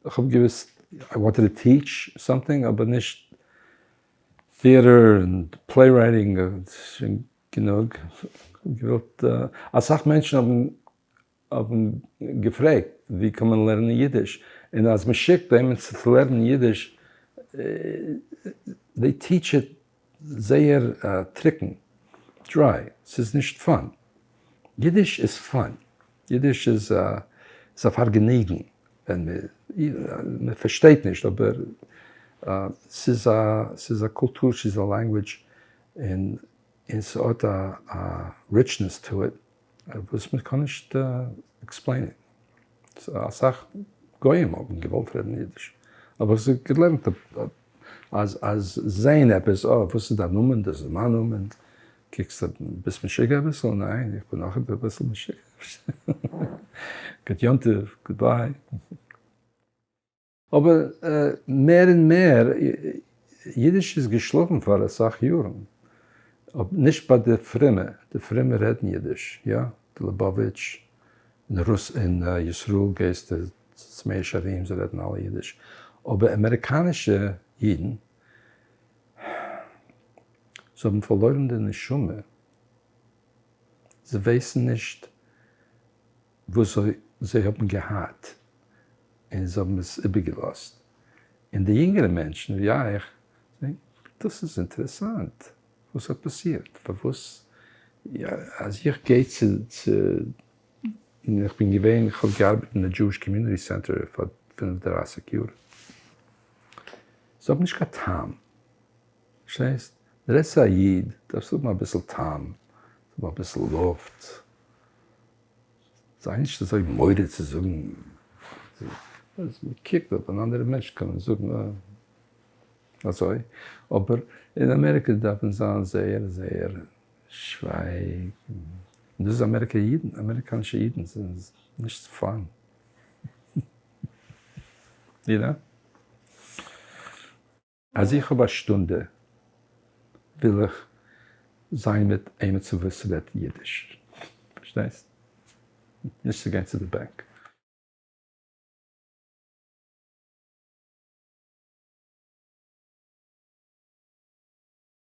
איך האב געוויסט I wanted to teach something אבער נישט theater און playwriting שוין גענוג. געוואלט אסאך מענטשן האבן האבן געפרעגט ווי קען מען לערנען אידיש, און אז מען שיקט וועמען צו לערנען אידיש, they teach it זייער טרוקן, dry, ס'איז נישט fun. אידיש איז fun, אידיש איז א פארגעניגן, ווען מען פארשטייט נישט, אבער ס'איז א קולטור, ס'איז א language, און ס'האט א richness to it. וואס מען קען נישט explain ען. אסאך גויים האבן געוואלט רעדן אידיש, אבער זיי געלערנט אז אז זעהן עפעס, אה וואס איז דיין נאמען, דאס איז מיין נאמען, קוקסט ביסט משוגע אביסל, ניין איך בין אויך אביסל משוגע, גוט יום טוב, goodbye. אבער מער און מער, אידיש איז געשלאפן פאר אסאך יארן, נישט ביי די פרומע, די פרומע רעדן אידיש, יא, די ליובאוויטש, אין רוס אין ישראל גייסטו צו מאה שערים זיי רעדן אלע אידיש, אבער אמעריקאנישע אידן, זיי האבן פארלוירן די נשמה, זיי ווייסן נישט וואס זיי האבן געהאט און זיי האבן עס איבערגעלאזט, און די יונגערע מענטשן ווי איך זאגן, דאס איז אינטערעסאנט, וואס האט פאסירט, פארוואס אז איך גיי צו, צו, און איך בין געווען, איך האב געארבעט אין די Jewish Community Center פאר 35 יאר, זיי האבן נישט קיין טעם, פארשטייסט? רעדסט צו א איד, דארפסט האבן אביסל טעם, האבן אביסל לופט. זיי נישט אזוי מורא צו זאגן, אז מען קוקט אויף אן אנדערע מענטש קען מען זאגן אזוי, אבער אין אמעריקע דארף מען זיין זייער זייער שווייג, און דאס איז אמעריקע אידן, אמעריקאנישע אידן זענען נישט fun, you know? אז איך האב א שטונדע וויל איך זיין מיט עימיצער וואס רעדט אידיש, פארשטייסט? נישט צו גיין צו די באנק.